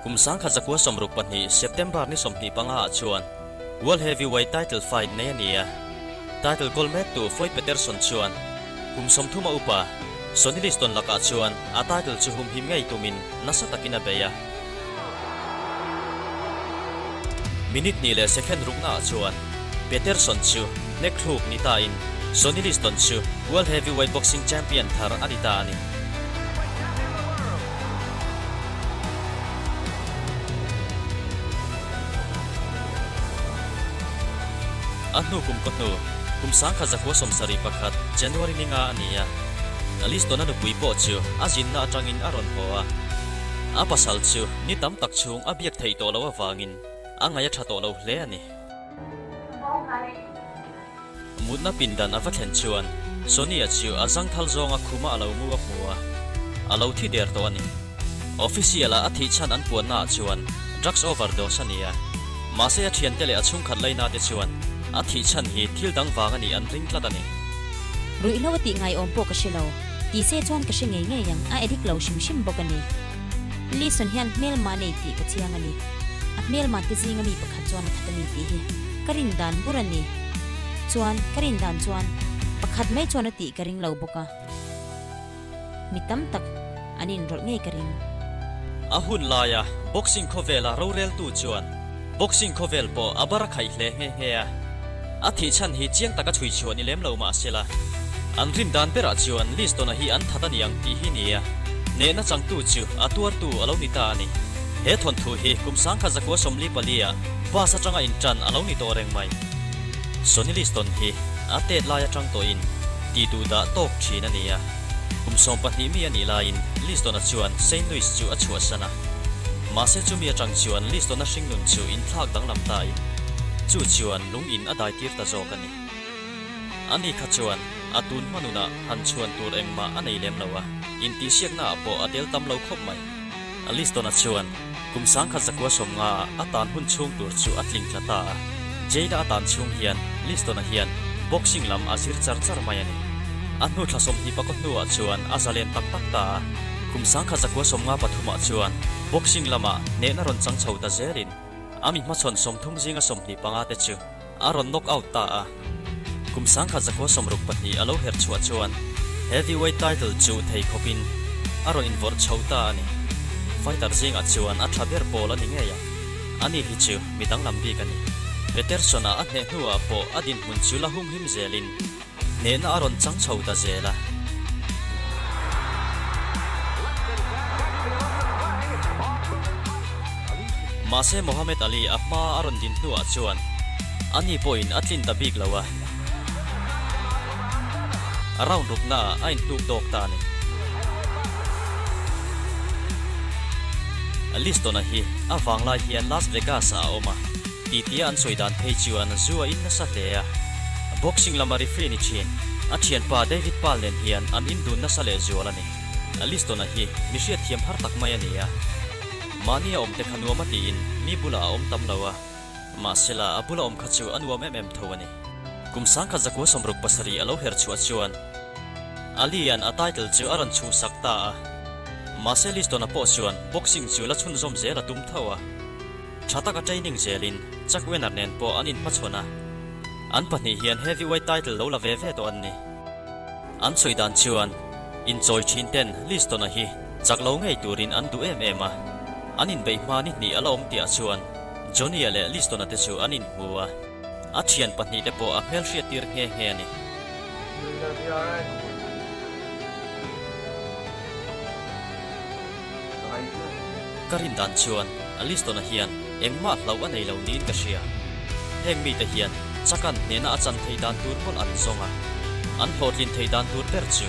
Kum 1962 September ni 25 ah chuan World Heavyweight Title fight nei a ni a. Title kawl mektu Floyd Patterson chuan kum 30 a upa Sonny Liston lakah chuan a title chu humhim ngei tumin nasa takin a bei a. Minute hnih leh second ruknaah chuan Patterson chu hnek thluk ni tain Sonny Liston chu World Heavyweight Boxing Champion thar a ni ta a ni. A hnu kum kaw hnu, kum 1971 January ni nga a ni a, Liston-a nupui pawh chu a zinna atangin a rawn haw a. A pasal chu ni tam tak chhung a biak theih tawh loh avangin a ngaih a tha tawh lo hle a ni. Mutna pindan a va thlen chuan Sonia chu a zangthal zawnga khuma a lo mu a hmu a, a lo thi der tawh a ni. Official-a a thih chhan an puannaah chuan drugs overdose a ni a, mahse a thiante leh a chhungkhat laina te chuan a thih chhan hi thil dang vang a nih an ring tlat a ni. Ruihhlo a tih ngaiawm pawh ka hre lo. Ti se chuan ka hre ngei ngei ang, a addict lo hrim hrim bawk a ni. Lison hian hmelma nei tih ka chiang a ni. A hmelma te zinga mi pakhat chuan a that a ni tih hi ka rin dan bur a ni. Chuan, ka rin dan chuan pakhat mai chuan a tih ka ring lo bawk a. Mi tam tak an inrawlh ngei ka ring. A hun laia boxing khawvela roreltu chuan boxing khawvel pawh a bar a khaih hle nghe nghe a. A thih chhan hi chiang taka chhui chhuah ni lem lo mah sela, an rin dan berah chuan Liston-a hi an that a ni ang tih hi ni a, hnehna changtu chu a tuartu a lo ni ta a ni. He thawnthu hi kum 1944-ah bus atanga intan a lo ni tawh reng mai. Sonny Liston hi a tet lai atang tawhin ti duh dah tawk thin a ni a. Kum 12 mi a nih laiin Liston-a chuan Saint Louis chu a chhuahsan a. Mahse chumi atang chuan Liston-a hringnun chu inthlak danglam tain chu chuan lung in a dai tir ta zawk a ni. Ani kha chuan a tun hmanunah han chhuan tur engmah a nei lem lo a, intihsiaknaah pawh a tel tam lo khawp mai. Liston-a chuan kum 1950 ah a tan hun chhung tur chu a tling tla ta a. Jail-a a tan chhung hian Liston-a hian boxing lam a zir char char mai a ni. A hnu thla 24 hnuah chuan a zalen tak tak ta a. Kum 1953 ah chuan boxing lamah hnehna rawn chang chho ta zelin a mi hmachhawn 30 zinga 25 te chu a rawn knock out ta a. Kum 1962 a lo her chhuah chuan heavyweight title chu thei khawpin a rawn invawrh chho ta a ni. Fighter zingah chuan a tha ber pawl a ni ngei a, ani hi chu mi danglam bik a ni. Peterson-a a hneh hnuah pawh a dinhmun chu la humhim zelin hnehna a rawn chang chho ta zel a. Mahse Muhammad Ali a hma a rawn din hnuah chuan ani pawhin a tlin ta bik lo a, round ruknaah a inhnuk dawk ta a ni. Liston-a hi a vanglai hian Las Vegas-ah a awm a. Titia an sawi dan phei chuan zu a in nasa hle a, boxing lama referee ni thin a thianpa David Pal nen hian an indun nasa leh zual a ni. Liston-a hi mi hriatthiam har tak mai a ni a, mahni a awm te kha nuam a tiin mi bulah a awm tam lo a, mahsela a bula awm kha chu a nuam em em tho a ni. Kum 1967 a lo her chhuah chuan Ali-a'n a title chu a rawn chhuhsak ta a, mahse Liston-a pawh chuan boxing chu la chhunzawm zel a tum tho a. Tha taka training zelin Chuck Wenner nen pawh an inhmachhawn a, an pahnih hian heavyweight title lo la ve ve tawh an ni. An sawi dan chuan inchawi thin ten Liston-a hi chak lo ngei turin an duh em em a, an inbeih hma ni hnih a la awm tihah chuan Johnny-a leh Liston-a te chu an inhmu a, a thian pahnih te pawh a hmelhriat tir nghe nghe a ni. Ka rin dan chuan Aliston-a hian engmah hlauh a nei lo niin ka hria. Heng mite hian chakan hnehna a chan theih dan tur mawlh an zawng a, an hlawhtlin theih dan tur ber chu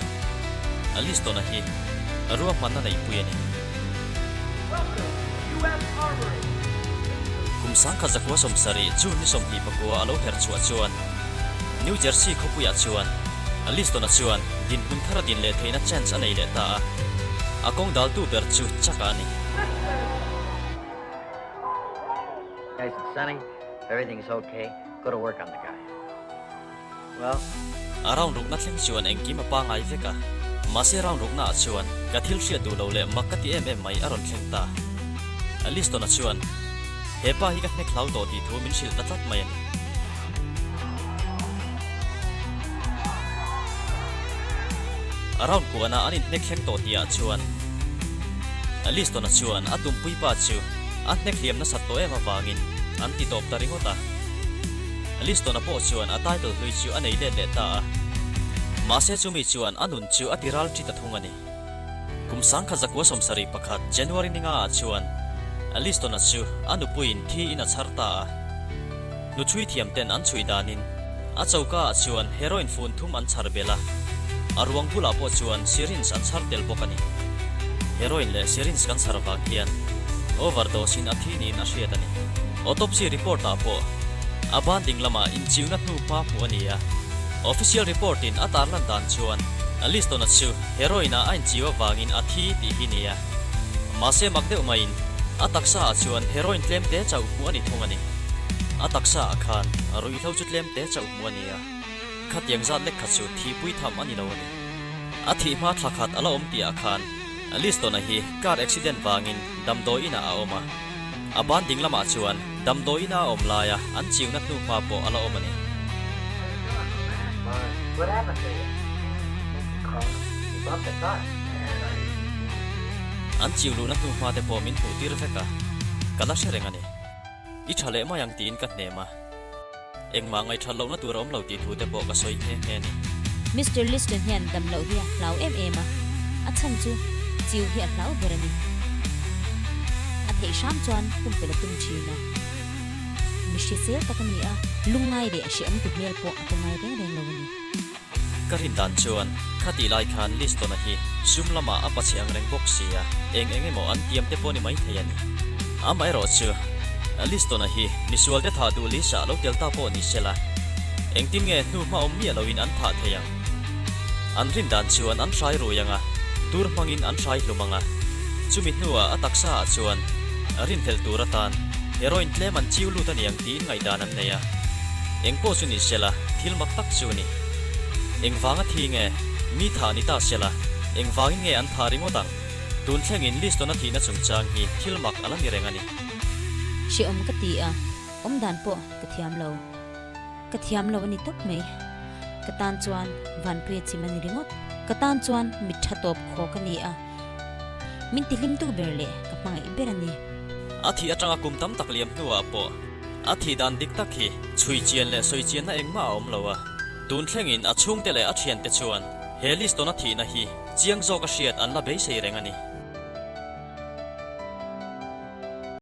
Aliston-a hi ruahmanna neihpui a ni. Kum 1970 June ni 24 a lo her chhuah chuan New Jersey khawpuiah chuan Liston-a chuan dinhmun thar a din leh theihna chance a nei leh ta a, a kawng daltu ber chu Chuck-a a ni. A round rukna thleng chuan engkim a pangai vek a, mahse round ruknaah chuan ka thil hriat duh lo leh mak ka ti em em mai a rawn thleng ta. Liston-a chuan, He pa hi ka hnek hlau tawh tih thu min hrilh ta tlat mai a ni. A round kuahna an inhnek thleng tawh tihah chuan Liston-a chuan a tumpui pa chu a hnek hliam nasat tawh em avangin an ti tawp ta ringawt a. Liston-a pawh chuan a title hlui chu a nei let leh ta a. Mahse chumi chuan a nun chu a ti ral ṭi ta thung a ni. Kum 1971 January ni ngaah chuan Liston-a chu a nupuiin thiin a chhar ta a. Hnuchhui thiamten an chhui danin a choka-ah chuan heroin fun thum an chhar belh a, a ruang bulah pawh chuan syringe an chhar tel bawk a ni. Heroin leh syringe kan chhar vang hian overdose-in a thi niin a hriat a ni. Autopsy report-ah pawh a ban ding lamah inchiuna hnu hma hmuh a ni a, official report-in a tarlan dan chuan Liston-a chu heroin-ah a inchiu avangin a thi tih hi ni a. Mahse mak deuh maiin a taksa-ah chuan heroin tlem te chauh hmuh a ni thung a ni. A taksa-ah khan ruihhlo chu tlem te chauh hmuh a ni a, khatiang zat lek kha chu thihpui tham a ni lo a ni. A thih hma thla khat a la awm tihah khan Liston-a hi car accident vangin damdawi inah a awm a, a ban ding lamah chuan damdawi ina a awm laia an chiuna hnu hma pawh a la awm a ni. An chiu luhna hnu hma te pawh min hmuh tir vek a, ka la hre reng a ni. I tha leh mai ang tiin ka hnem a. Engmah ngaihthat lohna tur a awm lo tih thu te pawh ka sawi nghe nghe a ni. Mister Liston hian dam loh hi a hlau em em a, a chhan chu chiu hi a hlau ber a ni. A theih hram chuan pumpelh a tum thin a. Mi hrisel tak a ni a, lungngai leh hrehawm ti hmel pawh a pe ngai reng reng lo a ni. Ka rin dan chuan khatih lai khan Liston-a hi sum lamah a pachhe ang reng bawk si a, eng eng emaw an tiam te pawh ni maithei a ni. Amaherawh chu Liston-a hi misual te thah duh lisa lo tel ta pawh ni sela, engtin nge hnu hma awm miah loin an thah thei ang? An rin dan chuan an hrai rui ang a, tur hmangin an hrai hlum ang a, chumi hnuah a taksaah chuan rinhlelh tur atan heroin tlem an chiu lut a ni ang tiin ngaihdan an nei a. Engpawh chu ni sela, thil mak tak chu ni. Engvanga thi nge? Mi thah ni ta sela, engvangin nge an thah ringawt ang? Tun thlengin Liston-a thihna chungchang hi thil mak a la ni reng a ni. Hrehawm ka ti a, awmdan pawh ka thiam lo. Ka thiam lo a ni tawp mai. Ka tan chuan Vanpuia chim a ni ringawt. Ka tan chuan mit tha tawp khawk a ni a, min tihlimtu ber leh ka hmangaih ber a ni. A thih atanga kum tam tak liam hnuah pawh a thih dan dik tak hi chhui chian leh sawi chianna engmah a awm lo a. Tun thlengin a chhungte leh a thiante chuan he Liston-a thihna hi chiang zawk a hriat an la beisei reng a ni.